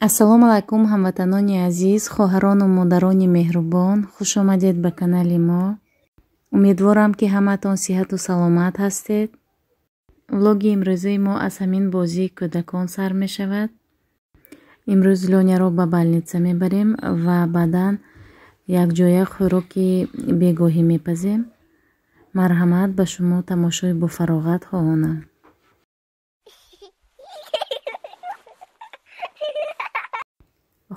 Ассалому алайкум, ҳамватанони азиз, хоҳарону модарони меҳрубон, хуш омадед ба канали мо. Умедворам, ки ҳамаатон сиҳату саломат ҳастед. Влоги имрӯзаи мо аз ҳамин бозии кӯдакон сар мешавад. Имрӯз Лёняро ба больница мебарем ва баъдан якҷоя хӯроки бегоҳӣ мепазем. Марҳамат, ба шумо тамошои бофароғат хоҳонам.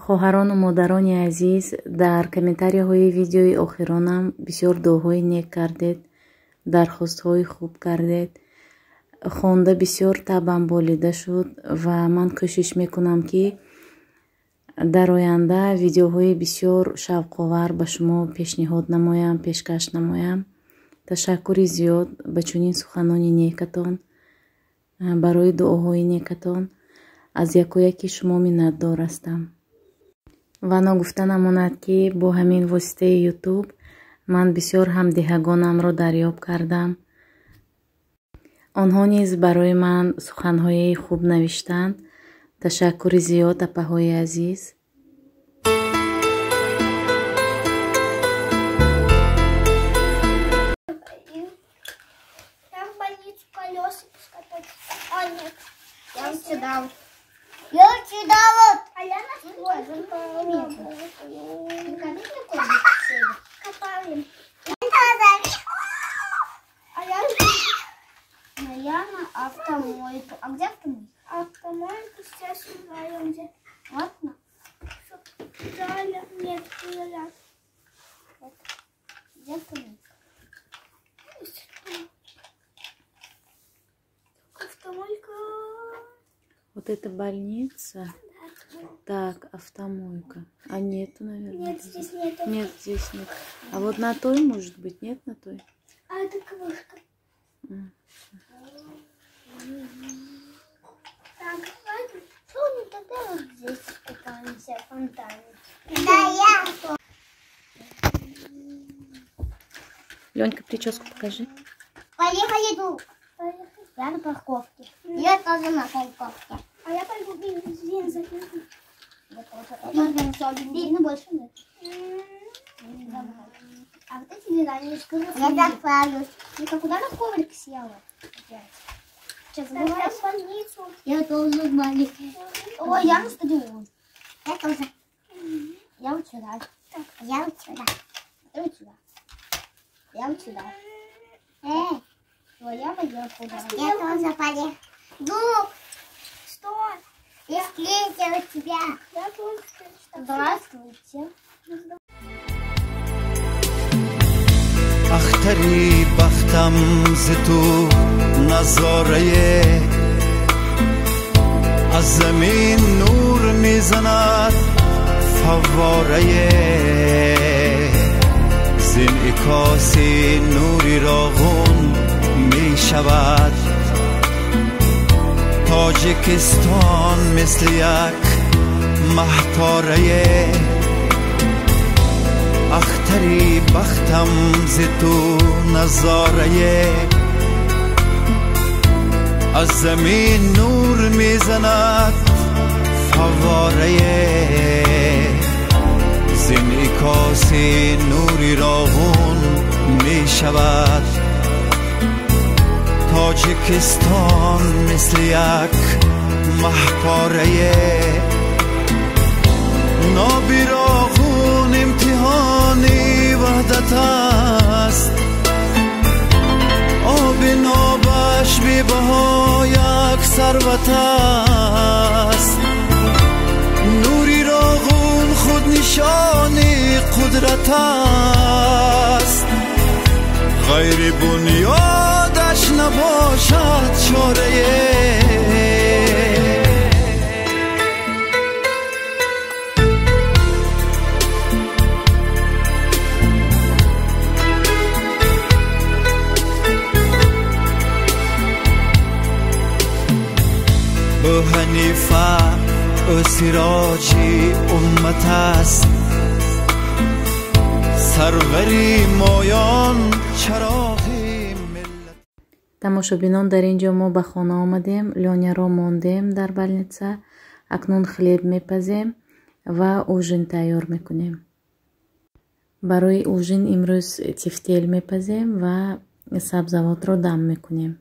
Хоҳарону модарони азиз, дар комментарияҳои видеои охиронам бисёр дуоҳои нек кардед, дархостҳои хуб кардед. Хонда бисёр табам болида шуд ва ман кӯшиш мекунам, ки дар оянда видеоҳои бисёр шавқовар ба шумо пешниҳод намоям, пешкаш намоям. Ташаккури зиёд ба чунин суханони некатон, барои дуоҳои некатон. Аз якояки шумо миннатдор ҳастам. Ва ногуфта намонад, ки бо ҳамин воситаи Ютуб ман бисёр ҳамдиҳагонамро дарёб кардам. Онҳо низ барои ман суханҳои хуб навиштанд. Ташаккури зиёд, апаҳои азиз. Я сюда вот. А я на свой. А я на автомойку. А где автомойка? Автомойку сейчас узнаем где. Ладно. Нет, где автомойка? Автомойка. Вот это больница. Да. Так, автомойка. А нету, наверное. Нет, здесь нет. Нет, здесь нет. А вот на той, может быть, нет на той? А это крышка. Так, что мы тогда вот здесь купаемся, в фонтане? Да, я. Ленька, прическу покажи. Поехали тут. Я на парковке. Я тоже на парковке. А я пойду бензин запью. Бензина больше нет. А вот эти дизайнеры. Я заправлюсь. Ника, куда на коврик села? Сейчас я в больницу. Я тоже в больницу. Ой, я на стадион. Я тоже. Я вот сюда. Я вот сюда. Я вот сюда. Я вот сюда. Я поехала. Я тоже поехала. Что? Я встретила тебя. Я тоже встретила. Здравствуйте. Ахтари бахтам зи ту назорае, аз замин нур мезанад фавворае, зин инъикоси нури роғун мешавад. Тоҷикистон мисли як маҳпорае, ахтари бахтам зи ту назорае, аз замин нур мезанад фавворае, зин инъикоси нури роғун мешавад. Тоҷикистон мисли як маҳпорае, ноби роғун имтиҳони ваҳдат аст, оби нобаш бебаҳо як сарват аст, нури роғун худ нишони қудрат аст, ғайри бунёдаш набошад чорае. Ӯ Ҳанифа, ӯ сироҷи уммат аст, сарвари моён чароғи миллат. Тамошобинон, дар ин ҷо мо ба хона омадем, Лёняро мондем дар больница. Акнун хлеб мепазем ва ужин тайёр мекунем. Барои ужин имрӯз тефтел мепазем ва сабзавотро дам мекунем.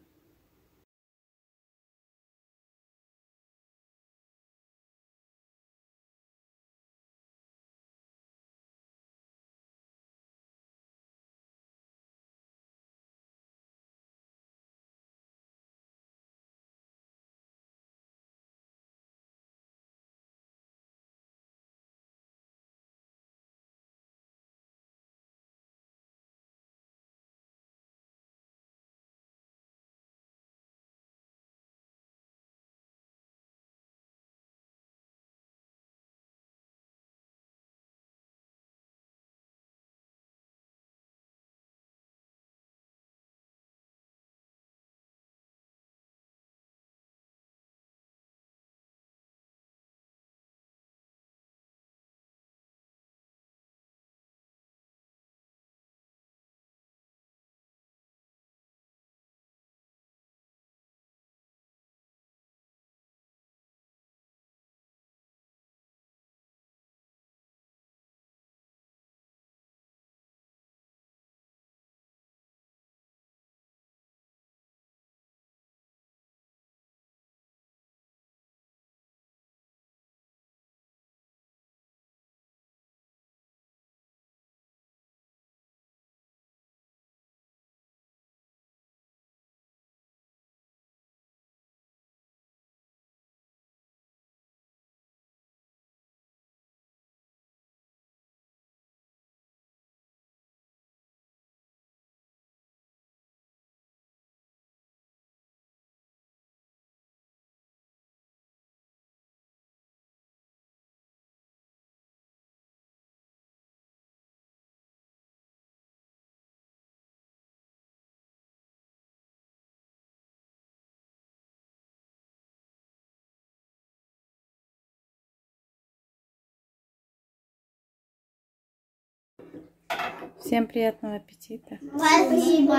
Всем приятного аппетита. Спасибо.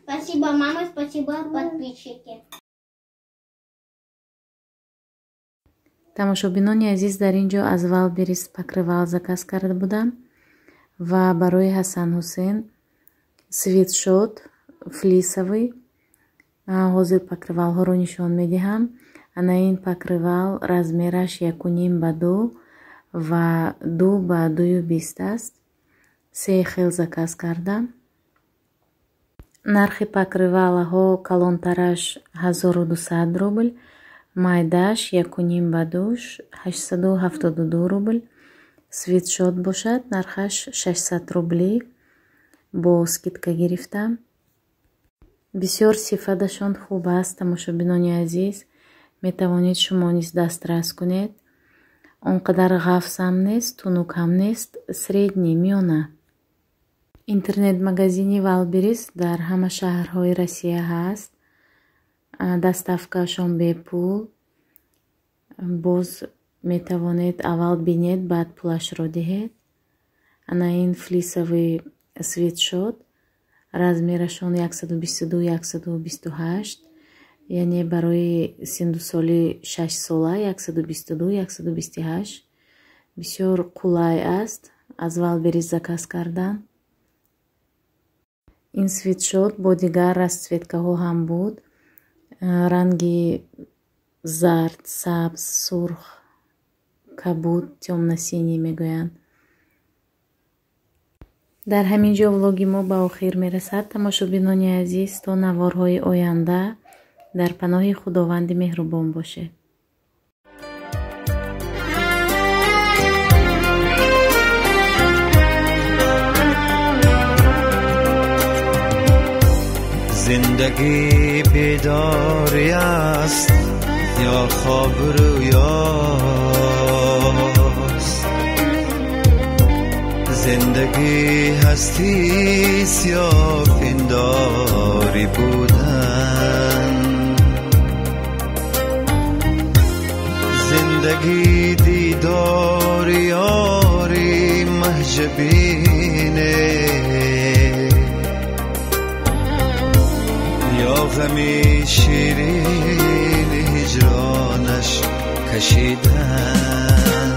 Спасибо, мама, спасибо, подписчики. Тамошобинони азиз, дар ин ҷо аз Wildberries покрывал заказ карда будам ва барои Ҳасан Ҳусен свитшот флисовый. Ҳозир покрывалҳоро нишон медиҳам. Ана ин покрывал размераш 1,5 ба 2 ва 2 ба 2,20 аст. Се хел заказ кардам. Нархи покрывалаҳо калонтараш 1200 рубл, майдаш 1,5 ба 2 872 рубл. Свитшот бошад нархаш 600 рубли бо скидка гирифтам. Бисёр сифаташон хуб аст, тамошобинони азиз. Метавонед шумо низ дастрас кунед. Он қадар ғафс ҳам нест, тунук ҳам нест, средний, миёна. Интернет-магазини Wildberries дар ҳама шаҳрҳои Россия ҳаст. Доставкашон бепул. Боз метавонед аввал бинед, баъд пулашро диҳед. Ана ин флисовый свитшот размерашон 122 128, яъне барои синну соли 6 сола 122 128 бисёр қулай аст аз Wildberries заказ кардан. Ин свитшот бо дигар расцветкаҳо ҳам буд. Ранги зард, сабз, сурх, кабуд, тёмно-синий мегӯянд. Дар ҳамин ҷо влоги мо ба охир мерасад. Тамошобинони азиз, то наворҳои оянда дар паноҳи Худованди меҳрубон бошед. زندگی بیداری است یا خواب رویاست، زندگی هستیست یا پنداری بودن، زندگی دیدار یاری مهجبینه یا غمی شیرین هجرانش Кашидан.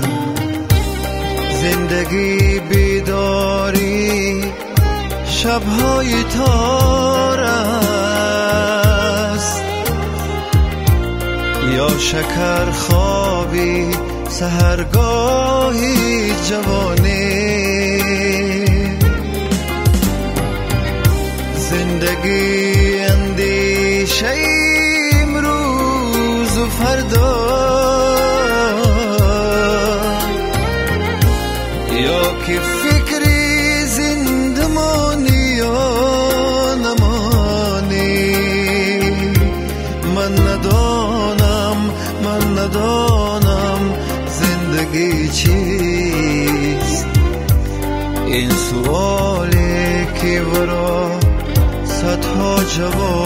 Зиндагӣ бедорӣ шабҳои тор аст, ё шакархобӣ саҳаргоҳи ҷавонӣ. Зиндагӣ андешаи имрӯзу фардо, ё ки фикри зиндамонӣ ё намонӣ. Ман надонам, ман надонам зиндагӣ чист. Ин суоле ки варо садҳо ҷавоб